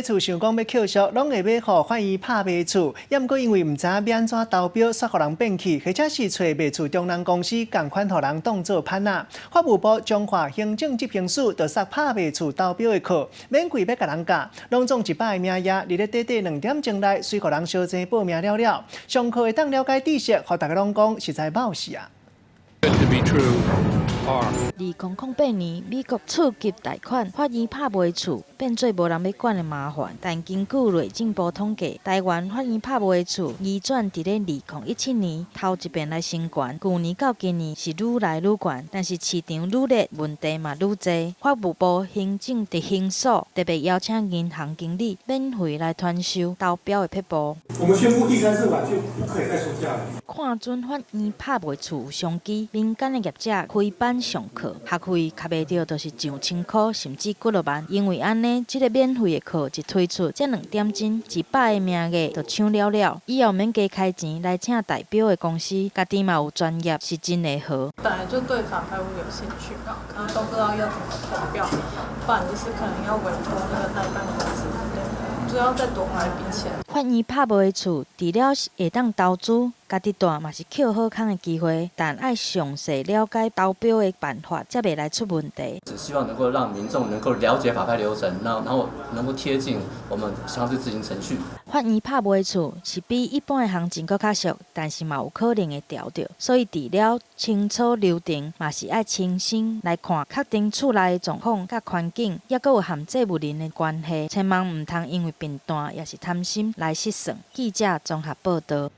厝想講欲扣俗，攏會欲予法院拍賣厝，猶毋過因為毋知影欲按怎投標，煞予人變去，或者是揣賣厝中人公司仝款予人當做盤仔。法務部彰化行政執行署就設拍賣厝投標的課，免費欲共人教，攏總100個名額，佇咧短短2點鐘內，隨予人相爭報名了了。上課會當了解知識，予大家攏講實在冒死啊！2008年，美國次級貸款法院拍賣厝變做無人欲管的麻煩。但根據內政部統計，台灣法院拍賣厝移轉佇咧2017年頭一遍來升懸，舊年到今年是愈來愈懸，但是市場愈熱，問題嘛愈濟。法務部行政執行署特別邀請銀行經理免費來傳授投標的撇步。我們宣布第三次晚就不可以再收價了。看準法院拍賣厝有商機，民間的業者開班上課，學費較袂著就是上千箍，甚至幾落萬。因為按呢，這个免費的課一推出，才2點鐘，100個名額就搶了了。以後免加開錢來請代表的公司，家己嘛有專業，是真會好。本來就對法拍屋有興趣吧，可能都不知道要怎麼投標，不然就是可能要委託那個代辦公司之類的，就要再多花一筆錢。法院拍賣的厝，除了是會當投資，家己蹛嘛是抾好康的機會，但愛詳細了解投標的辦法，才袂來出問題。只希望能夠讓民眾能夠了解法拍流程，然後能夠貼近我們強制執行程序。法院拍賣厝是比一般的行情閣較俗，但是嘛有可能會牢著，所以除了清楚流程，嘛是愛親身來看，確定厝內的狀況佮環境，猶閣有和債務人的關係，千萬毋通因為貧惰抑是貪心來失算。記者綜合報導。